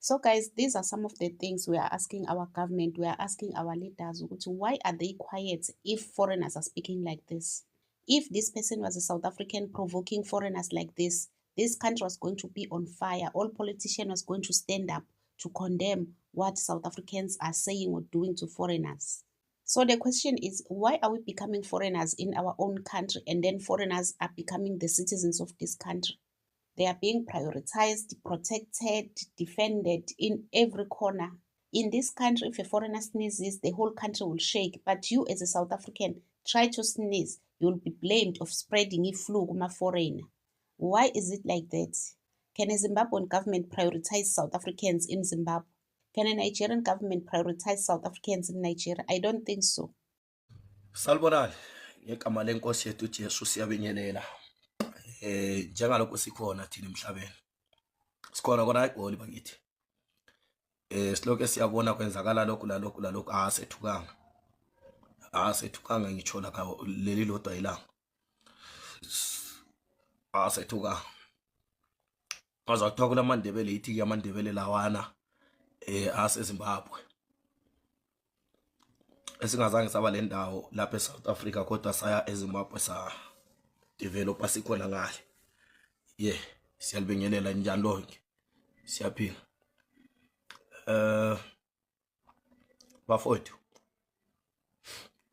So guys, these are some of the things we are asking our government, we are asking our leaders ukuthi why are they quiet if foreigners are speaking like this? If this person was a South African provoking foreigners like this, this country was going to be on fire. All politicians was going to stand up to condemn what South Africans are saying or doing to foreigners. So the question is, why are we becoming foreigners in our own country and then foreigners are becoming the citizens of this country? They are being prioritized, protected, defended in every corner. In this country, if a foreigner sneezes, the whole country will shake. But you, as a South African, try to sneeze, you will be blamed of spreading flu kuma foreigner. Why is it like that? Can a Zimbabwean government prioritize South Africans in Zimbabwe? Can a Nigerian government prioritize South Africans in Nigeria? I don't think so. Salibonani, ngegama lenkosi yethu uJesu siyabingelela. Njengalokho sikhona thina emhlabeni. Sikhona kona eGoli bakithi. Silokho siyabona kwenzakala lokhu lalokhu lalokhu, asethukanga. Asethukanga ngitsho la leli lodwa ilanga. Asethukanga. Ngaza kuthiwa kulamandebele, yithi ke amaNdebele lawana aseZimbabwe. Esingazange saba le ndawo lapha eSouth Africa, kodwa saya eZimbabwe, sa developa sikhona ngale. Yeah, siyalibingelela, njani lonke? Siyaphila. Bafowethu,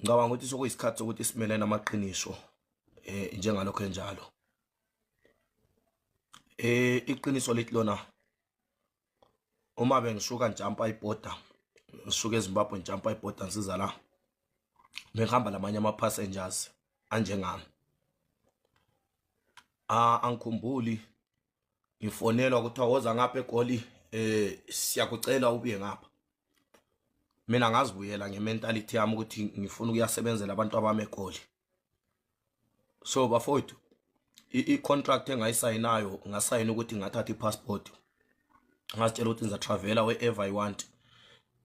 ngicabanga ukuthi sokuyisikhathi sokuthi simelene namaqiniso njengalokho enjalo. Iqiniso lithi lona, uma bengisuka ngijampa ibhoda, ngisuka eZimbabwe ngijampa ibhoda ngisiza la, bengihamba lamanye ama-passengers anjengami. Angikhumbuli ngifonelwa kuthiwa woza ngapha eGoli, siyakucela ubuye ngapha. Mina ngazibuyela ngementality yami ukuthi ngifuna ukuyasebenzela abantu abami eGoli. So bafowethu, i-contract engayisayinayo, ngasayina ukuthi ngathatha i-passport, ngazitshela ukuthi ngizatravela wherever I want,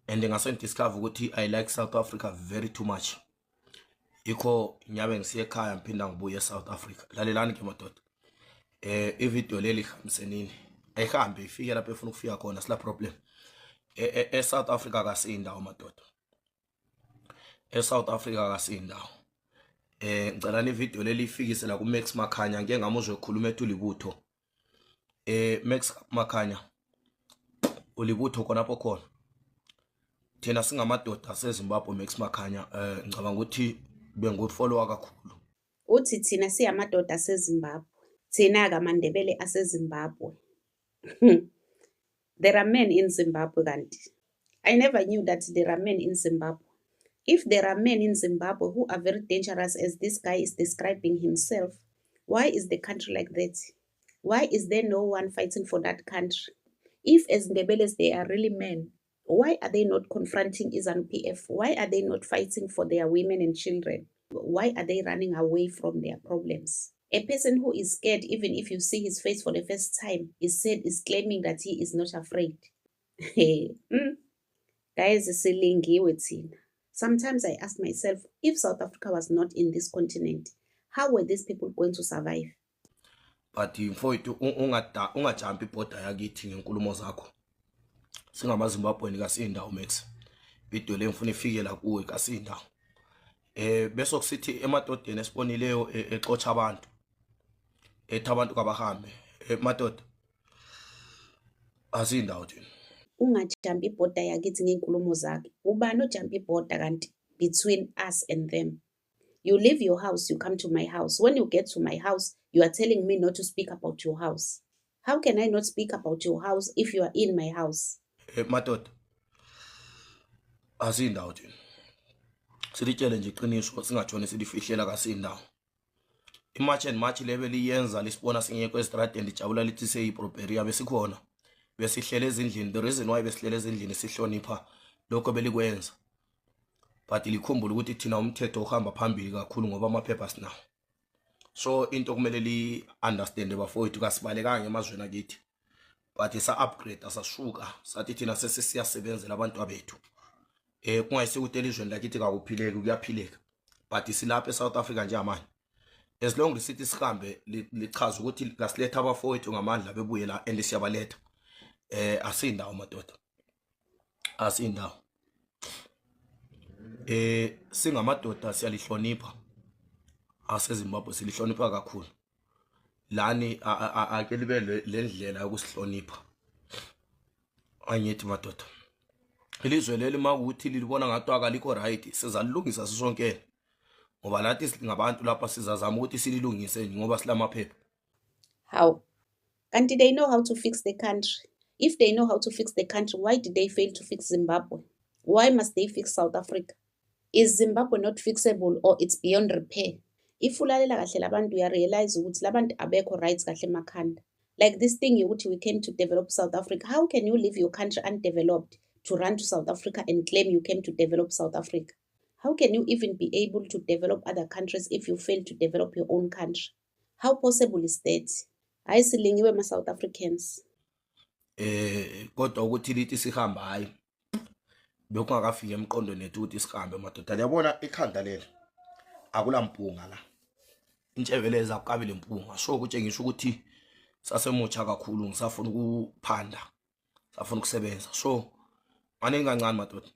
and ngase ngidiscover ukuthi I like South Africa very too much. Yikho ngiyabe ngisiya ekhaya, ngiphinda ngibuye eSouth Africa. Lalelani ke madoda, ivideo leli ihambisenini, ayihambe ifike lapho efuna ukufika khona, sila problem. E-South Africa kasiyindawo madoda, eSouth Africa kasiyindawo. Ngicela ni video leli ifikise la ku Max Makhanya, ngeke ngamuzwe ekhuluma ethi ulibutho. Max Makhanya, ulibutho khonapho khona. Thina singamadoda aseZimbabwe, Max Makhanya. Ngicabanga ukuthi bengufollower kakhulu. Uthi thina siyamadoda aseZimbabwe. Thina-ke amaNdebele aseZimbabwe. There are men in Zimbabwe kanti. I never knew that there are men in Zimbabwe. If there are men in Zimbabwe who are very dangerous as this guy is describing himself, why is the country like that? Why is there no one fighting for that country? If as Ndebeles they are really men, why are they not confronting ZANU-PF? Why are they not fighting for their women and children? Why are they running away from their problems? A person who is scared, even if you see his face for the first time, is said is claiming that he is not afraid. Hey, Guys, silingiwe thina. Sometimes I ask myself, if South Africa was not in this continent, how were these people going to survive? But mfowethu, ungajampi ibhoda yakithi ngenkulumo zakho. SingamaZimbabweni kasiyindawo, Max. Video le ngifuna ifike la kuwe, kasiyindawo. Bese kusithi emadodeni esibonileyo exotsha abantu, ethi abantu kabahambe, madoda, asiyindawo thina. Ungajampi ibhoda yakithi ngey'nkulumo zakhe. Ubani ojampa ibhoda kanti between us and them? You leave your house, you come to my house. When you get to my house, you are telling me not to speak about your house. How can I not speak about your house if you are in my house? Madoda, asiyindawo thina. Silitshele nje iqiniso, singatshoni silifihlela, kasiyindawo. I-March and March lebe liyenza, lisibona singekho ezitradeni, lijabula lithi seyiproperia. Besikhona, besihlele ezindlini. The reason why besihlele ezindlini, sihlonipha lokho belikwenza, but likhumbule ukuthi thina umthetho uhamba phambili kakhulu ngoba amaphepha sinawo. So into kumele li-understande bafowethu, kasibalekanga emazweni akithi, but sa-upgrade, sasuka sathi thina sesisiyasebenzela abantu abethu. Kungayisikuthi elizweni lakithi kakuphileki, kuyaphileka, but silapha eSouth Africa njengamanje. As long sithi sihambe, lichaza ukuthi kasiletha abafowethu ngamandla bebuye la, and siyabaletha. Asindawo madoda, asindawo. Singamadoda siyalihlonipha aseZimbabwe, silihlonipha kakhulu. Lani ake libe le ndlela yokusihlonipha. Angithi madoda, ilizwe leli makuthi lilibona ngathi akalikho right, sizalilungisa sisonke, ngoba lathi singabantu lapha sizazama ukuthi sililungise ngoba silamaphepha. How? Kanti they know how to fix the country. If they know how to fix the country, why did they fail to fix Zimbabwe? Why must they fix South Africa? Is Zimbabwe not fixable or it's beyond repair? If ulalela kahle labantu, uyarealize ukuthi labantu abekho right kahle emakhanda. Like this thing yokuthi we came to develop South Africa. How can you leave your country undeveloped to run to South Africa and claim you came to develop South Africa? How can you even be able to develop other countries if you fail to develop your own country? How possible is that? Hayi, silingiwe ma-South Africans. Kodwa ukuthi lithi sihamba, hayi, bekungakafiki emqondweni ethu ukuthi sihambe madoda. Liyabona ikhanda leli, akulampunga la, intshebeleza akukabile impunga, so kutshengisa ukuthi sasemutsha kakhulu, ngisafuna ukuphanda, safuna ukusebenza. So maningi kancane madoda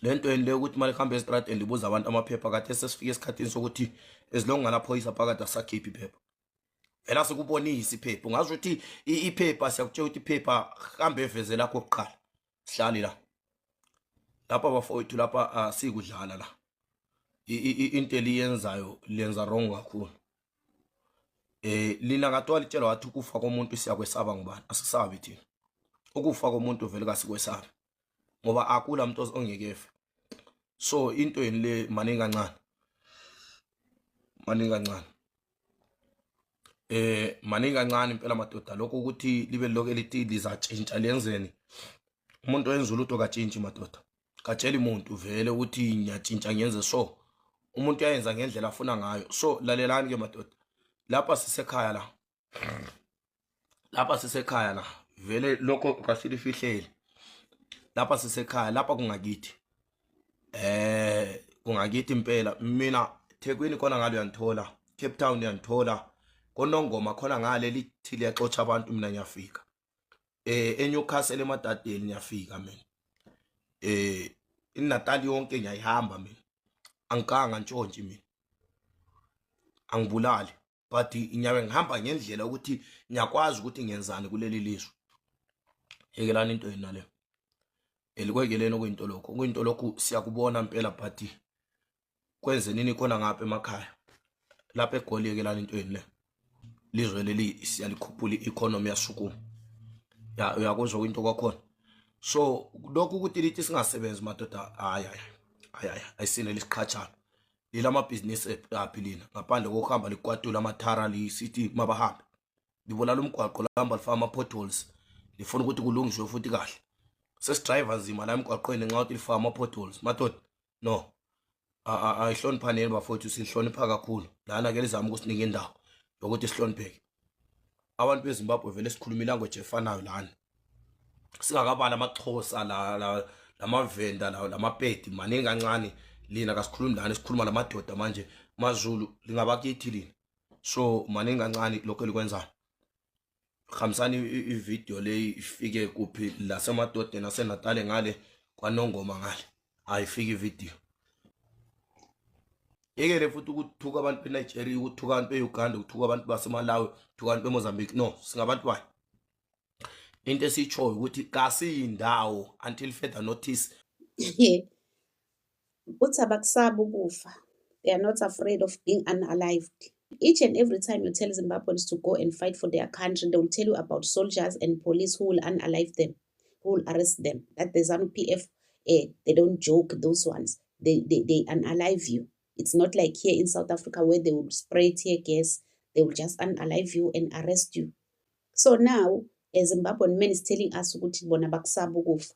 le nto yeni le ukuthi mali kuhambe esitradeni libuza abantu amaphepha. Kade sesifike esikhathini sokuthi as long ngalaphoyisa phakathi asakhiphi iphepha, vele asikubonisi iphepha. Ungazi ukuthi iphepha, siyakutshela ukuthi iphepha hambe eveze lakho kuqala. Sihlali la lapha bafowethu, lapha asikudlala la. Into eliyenzayo lenza wrong kakhulu. Lina kade walitshela wathi ukufa komuntu siyakwesaba ngubani? Asisabi thina ukufa komuntu, vele kasikwesabi ngoba akula muntu ongeke efe. So into yeni le, maningi kancane, maningi kancane, maningi kancane impela madoda lokho ukuthi libe lokho elithi lizatshintsha lenzeni. Umuntu oyenza ulutho katshintshi madoda, katsheli umuntu vele ukuthi ngiyatshintsha ngenze. So umuntu uyayenza ngendlela afuna ngayo. So lalelani ke madoda, lapha sisekhaya la, lapha sisekhaya la, vele lokho kasilifihleli. Lapha sisekhaya, lapha kungakithi, kungakithi impela. Mina Thekwini khona ngalo uyangithola, Cape Town uyangithola, koNongoma khona ngale lithi liyaxotsha abantu, mina ngiyafika. eNewcastle emadadeni ngiyafika mina. iNatal yonke ngiyayihamba mina, angikanga ntshontshi mina, angibulali, but ngiyabe ngihamba ngendlela ukuthi ngiyakwazi ukuthi ngiyenzani kuleli lizwe. Yekelani into yena le, elikwekeleni okuyinto lokho, okuyinto lokhu siyakubona impela, but kwenze nini khona ngapha emakhaya lapha eGoli. Yekelani into yeni le, lizwe leli siyalikhuphula, i-economy yasukuma ya, uyakuzwa into kwakhona. So lokhu ukuthi lithi singasebenzi madoda, hayi hayi hayi hayi, ayisine lisiqhatshana lila amabhizinisi aphi lina ngaphandle kokuhamba likwatula amathara lisithi mabahambe, libulala umgwaqo, lihamba lifaka ama-potholes, lifuna ukuthi kulungiswe futhi kahle. Sesidrayiva nzima la emgwaqweni nxa ukuthi lifaka ama-potholes madoda. No, ayihloniphaneni bafowethu, sihlonipha kakhulu lana ke, lizama ukusinika indawo yokuthi sihlonipheke. Abantu beZimbabwe vele sikhuluma ilanguage efanayo lana, singakabali amaXhosa la, lamavenda la, lamapedi maningi kancane. Lina kasikhulumi lana, sikhuluma lamadoda manje. MaZulu lingabakithi lina, so maningi kancane lokho elikwenzayo. Hambisani ividiyo leyi ifike kuphi lasemadodeni aseNatale ngale kwaNongoma ngale, ayifike ividiyo. Yekele futhi ukuthuka abantu beNigeria, ukuthuka abantu be-Uganda, ukuthuka abantu baseMalawi, ukuthuka abantu beMozambique. No, singabantu bayo. Into esiyitshoyo ukuthi kasiyindawo until further notice. Uthi abakusabi ukufa. They are not afraid of being unalived. Each and every time you tell Zimbabweans to go and fight for their country, they will tell you about soldiers and police who will unalive them, who will arrest them. That the ZANU PF, they don't joke, those ones. They unalive you. It's not like here in South Africa where they will spray tear gas. They will just unalive you and arrest you. So now, a Zimbabwean man is telling us ukuthi bona bakusaba ukufa.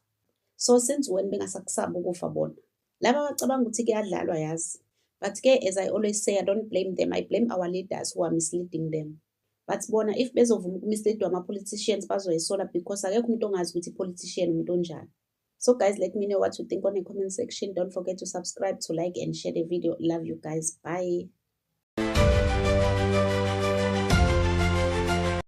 So since when bengasakusaba ukufa bona? Laba bacabanga ukuthi kuyadlalwa yazi. But ke, as I always say, I don't blame them. I blame our leaders who are misleading them. But bona if bezovuma ukumisleadwa ama-politicians bazoyisola, because akekho umuntu ongazi ukuthi i-politician umuntu onjani. So guys, let me know what you think on the comment section. Don't forget to subscribe, to like and share the video. Love you guys. Bye.